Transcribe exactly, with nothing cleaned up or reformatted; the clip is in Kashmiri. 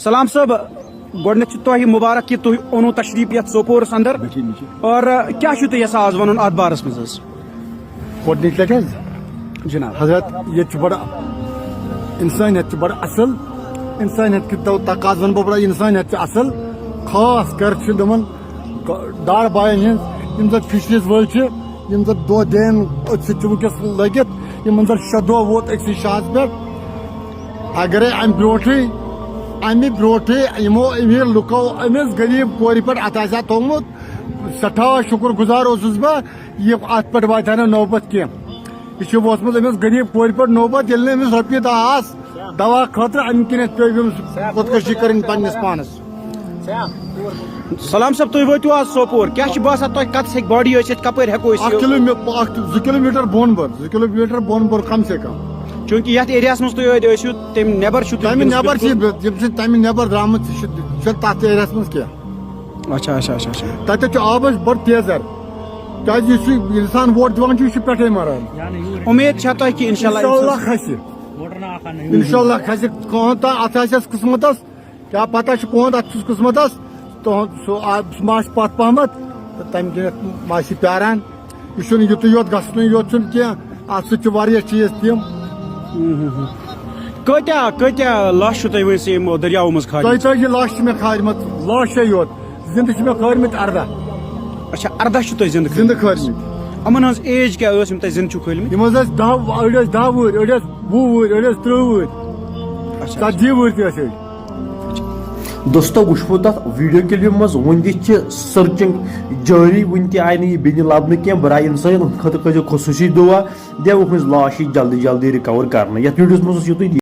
سلام صٲب، گۄڈٕنیتھ چھُ تۄہہِ مُبارک کہِ تُہۍ اوٚنوُ تشریف یتھ سوپورس اندر۔ مِٹھے، مِٹھے۔ اور، آ، کیٛاہ چھِو تُہۍ یژھان آز ونُن اتھ بارس منٛز حظ؟ گۄڈٕنِچ لٹہِ حظ، جناب۔ حضرت، ییٚتہِ چھُ بڑٕ انسٲنیت چھُ بڑٕ اصل۔ انسٲنیت کہِ تو-، تقاضہٕ ونہٕ بہٕ بڑٕ، انسٲنیت چھِ اصل۔ خاص کر چھِ تِمن ڈاڈ باین ہٕنٛز، یِم زن فشریز وٲلۍ چھِ، یِم زن دۄہ دین أتھۍ سۭتۍ چھِ وٕنکیٚس لٔگِتھ، یِمن زن شےٚ دۄہ ووت أکسٕے شاہس پٮ۪ٹھ۔ اگرے امہِ برونٹھٕے، امہِ برونٹھٕے یِمو امیر لُکو أمِس غریب کورِ پٮ۪ٹھ اتھ آسہِ ہا تھوٚومُت، سٮ۪ٹھاہ شُکر گُزار اوسُس بہٕ، یہِ اتھ پٮ۪ٹھ واتہِ ہا نہٕ نوبت کینٛہہ۔ یہِ چھِ وٲژمٕژ أمِس غریب کورِ پٮ۪ٹھ نوبت، ییٚلہِ نہٕ أمِس رۄپیہِ دَہ آسہٕ دوا خٲطرٕ، اَمہِ کِنٮ۪تھ پیوٚو أمِس خودکشی کٔرٕنۍ پننِس پانس۔ سلام صٲب، تُہۍ وٲتِو آز سوپور، کیٛاہ چھُ باسان تۄہہِ کتس ہیٚکہِ باڈی ٲسِتھ، کپٲرۍ ہٮ۪کو أسۍ اکھ یہِ؟ کلوٗ می-، اکھ، زٕ کلوٗ میٖٹر بۄن بۄن، زٕ کلوٗ میٖٹر بۄن بۄن کم سے کم۔ چوٗنٛکہِ یتھ ایریاہس منٛز تُہۍ ٲدۍ ٲسِو، تمہِ نٮ۪بر چھُو تُہۍ تمہِ وٕنکیٚنس نٮ۪بر چھِ بِلکُل۔ یہِ، یِم چھِ تمہِ نٮ۪بر درٛامٕتۍ، یہِ چھِ، چھِ تتھ ایریاہس منٛز کینٛہہ۔ اچھا، اچھا، اچھا، اچھا۔ تتہِ چھُ آبس بٔڑ تیزر، کیازِ یُس یہِ انسان ووٹ دِوان چھُ، یہِ چھُ پٮ۪ٹھے مران۔ امید چھا تۄہہِ کہِ انشاءاللہ انشاءاللہ انسان کھسہِ۔ انشاءاللہ کھسہِ۔ کٕہٕنۍ تام اتھ آسٮ۪س قٕسمتس، کیٛاہ پتہ چھُ کٕہٕنٛد اتھ چھُس قٕسمتس، تُہُنٛد سُہ آ-، سُہ ما آسہِ پتھ پہمتھ، تہٕ تمہِ کِنٮ۪تھ ما آسہِ یہِ پیاران۔ یہِ چھُنہٕ یُتُے یوت گژھنُے یوت چھُنہٕ کینٛہہ، اتھ سۭتۍ چھِ واریاہ چیٖز تِم۔ کۭتیاہ، کۭتیاہ لَچھ چھُو تۄہہِ وٕنہِ یِمو دٔریاوو منٛز کھالمٕتۍ؟ ژۄیتٲجی لَچھ چھِ مےٚ کھالمٕتۍ، لَچھ چھے یوت، زِندٕ چھِ مےٚ کھٲلمٕتۍ اَرداہ۔ اچھا، اَرداہ چھِ تۄہہِ زِندٕ زِندٕ کھٲلمٕتۍ۔ کھٲلمٕتۍ۔ یِمَن ہٕنٛز ایج کیٛاہ ٲس یِم تۄہہِ زِندٕ چھِو کھٲلمٕتۍ؟ یِم حظ ٲسۍ دَہ، أڑۍ ٲسۍ دَہ وُہٕرۍ، أڑۍ ٲسۍ وُہ وُہٕرۍ، أڑۍ ٲسۍ تٕرٛہ وُہٕرۍ، اچھا۔ ژتجی وُہٕرۍ تہِ ٲسۍ أڑۍ۔ دوستو، وٕچھمو تتھ ویڈیو کلپہِ منٛز، وٕنہِ تہِ چھِ سرچنگ جٲری، وٕنہِ تہِ آیہِ نہٕ یہِ بیٚنہِ لبنہٕ کینٛہہ۔ برایہِ انسٲنیت ہٕنٛدِ خٲطرٕ کٔرۍزیو خصوٗصی دُعا، دِموکھ أمِس لاش یہِ جلدی جلدی رِکور کرنہٕ۔ یتھ ویڈیوس منٛز اوس یُتُے۔